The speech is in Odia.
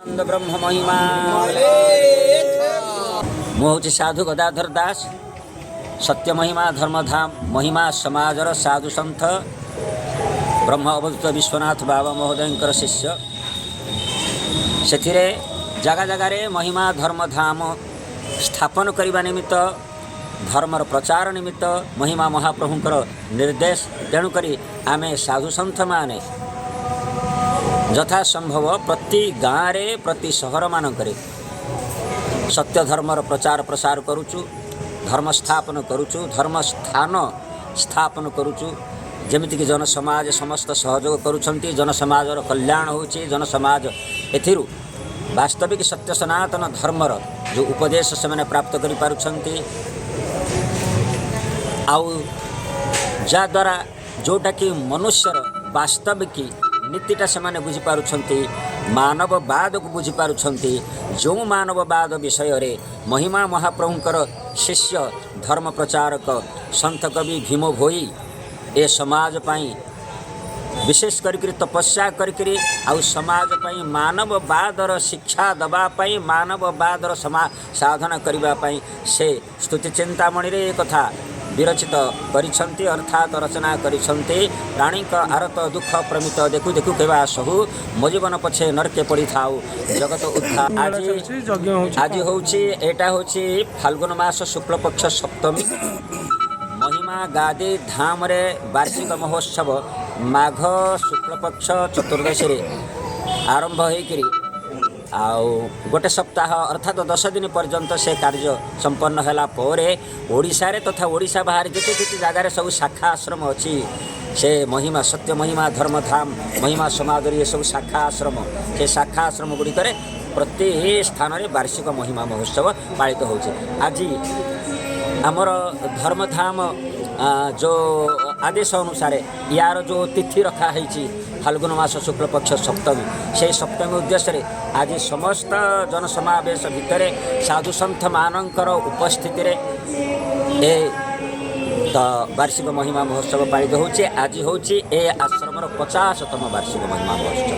ଆନନ୍ଦ ବ୍ରହ୍ମ ମହିମା। ମୁଁ ହେଉଛି ସାଧୁ ଗଦାଧର ଦାସ, ସତ୍ୟ ମହିମା ଧର୍ମଧାମ ମହିମା ସମାଜର ସାଧୁ ସନ୍ଥ, ବ୍ରହ୍ମ ଅବଧୂତ ବିଶ୍ୱନାଥ ବାବା ମହୋଦୟଙ୍କର ଶିଷ୍ୟ। ସେଥିରେ ଜାଗା ଜାଗାରେ ମହିମା ଧର୍ମଧାମ ସ୍ଥାପନ କରିବା ନିମିତ୍ତ, ଧର୍ମର ପ୍ରଚାର ନିମିତ୍ତ ମହିମା ମହାପ୍ରଭୁଙ୍କର ନିର୍ଦ୍ଦେଶ। ତେଣୁକରି ଆମେ ସାଧୁ ସନ୍ଥମାନେ ଯଥାସମ୍ଭବ ପ୍ରତି ଗାଁରେ, ପ୍ରତି ସହରମାନଙ୍କରେ ସତ୍ୟ ଧର୍ମର ପ୍ରଚାର ପ୍ରସାର କରୁଛୁ, ଧର୍ମ ସ୍ଥାପନ କରୁଛୁ, ଧର୍ମ ସ୍ଥାନ ସ୍ଥାପନ କରୁଛୁ। ଯେମିତିକି ଜନସମାଜ ସମସ୍ତ ସହଯୋଗ କରୁଛନ୍ତି, ଜନସମାଜର କଲ୍ୟାଣ ହେଉଛି। ଜନସମାଜ ଏଥିରୁ ବାସ୍ତବିକ ସତ୍ୟ ସନାତନ ଧର୍ମର ଯେଉଁ ଉପଦେଶ ସେମାନେ ପ୍ରାପ୍ତ କରିପାରୁଛନ୍ତି, ଆଉ ଯାହାଦ୍ୱାରା ଯେଉଁଟାକି ମନୁଷ୍ୟର ବାସ୍ତବିକ ନୀତିଟା ସେମାନେ ବୁଝିପାରୁଛନ୍ତି, ମାନବବାଦକୁ ବୁଝିପାରୁଛନ୍ତି। ଯେଉଁ ମାନବବାଦ ବିଷୟରେ ମହିମା ମହାପ୍ରଭୁଙ୍କର ଶିଷ୍ୟ, ଧର୍ମ ପ୍ରଚାରକ ସନ୍ଥ କବି ଭୀମ ଭୋଇ ଏ ସମାଜ ପାଇଁ ବିଶେଷ କରିକିରି ତପସ୍ୟା କରିକିରି, ଆଉ ସମାଜ ପାଇଁ ମାନବବାଦର ଶିକ୍ଷା ଦେବା ପାଇଁ, ମାନବବାଦର ସାଧନା କରିବା ପାଇଁ ସେ ସ୍ତୁତି ଚିନ୍ତାମଣିରେ ଏ କଥା ବିରଚିତ କରିଛନ୍ତି, ଅର୍ଥାତ୍ ରଚନା କରିଛନ୍ତି। ପ୍ରାଣୀଙ୍କ ଆରତ ଦୁଃଖ ପ୍ରମିତ ଦେଖୁ ଦେଖୁ କେବା ସହୁ, ମୋ ଜୀବନ ପଛେ ନର୍କେ ପଡ଼ିଥାଉ ଜଗତ ଉଦ୍ଧାର। ଆଜି ଚାଲିଛି, ଯଜ୍ଞ ହଉଛି। ଆଜି ହେଉଛି, ଏଇଟା ହେଉଛି ଫାଲ୍ଗୁନ ମାସ ଶୁକ୍ଳପକ୍ଷ ସପ୍ତମୀ। ମହିମା ଗାଦି ଧାମରେ ବାର୍ଷିକ ମହୋତ୍ସବ ମାଘ ଶୁକ୍ଳପକ୍ଷ ଚତୁର୍ଦ୍ଦଶୀରେ ଆରମ୍ଭ ହୋଇକରି ଆଉ ଗୋଟେ ସପ୍ତାହ, ଅର୍ଥାତ୍ 10 ଦିନ ପର୍ଯ୍ୟନ୍ତ ସେ କାର୍ଯ୍ୟ ସମ୍ପନ୍ନ ହେଲା ପରେ ଓଡ଼ିଶାରେ ତଥା ଓଡ଼ିଶା ବାହାରେ ଯେତେ ଯେତେ ଜାଗାରେ ସବୁ ଶାଖା ଆଶ୍ରମ ଅଛି, ସେ ମହିମା ସତ୍ୟ ମହିମା ଧର୍ମଧାମ ମହିମା ସମାଜର ଏସବୁ ଶାଖା ଆଶ୍ରମ, ସେ ଶାଖା ଆଶ୍ରମ ଗୁଡ଼ିକରେ ପ୍ରତି ସ୍ଥାନରେ ବାର୍ଷିକ ମହିମା ମହୋତ୍ସବ ପାଳିତ ହେଉଛି। ଆଜି ଆମର ଧର୍ମଧାମ ଯେଉଁ ଆଦେଶ ଅନୁସାରେ ୟାର ଯେଉଁ ତିଥି ରଖା ହେଇଛି, ଫାଲ୍ଗୁନ ମାସ ଶୁକ୍ଳପକ୍ଷ ସପ୍ତମୀ, ସେଇ ସପ୍ତମୀ ଉଦ୍ଦେଶ୍ୟରେ ଆଜି ସମସ୍ତ ଜନସମାବେଶ ଭିତରେ ସାଧୁସନ୍ଥମାନଙ୍କର ଉପସ୍ଥିତିରେ ଏ ତ ବାର୍ଷିକ ମହିମା ମହୋତ୍ସବ ପାଳିତ ହେଉଛି। ଆଜି ହେଉଛି ଏ ଆଶ୍ରମର 50ତମ ବାର୍ଷିକ ମହିମା ମହୋତ୍ସବ।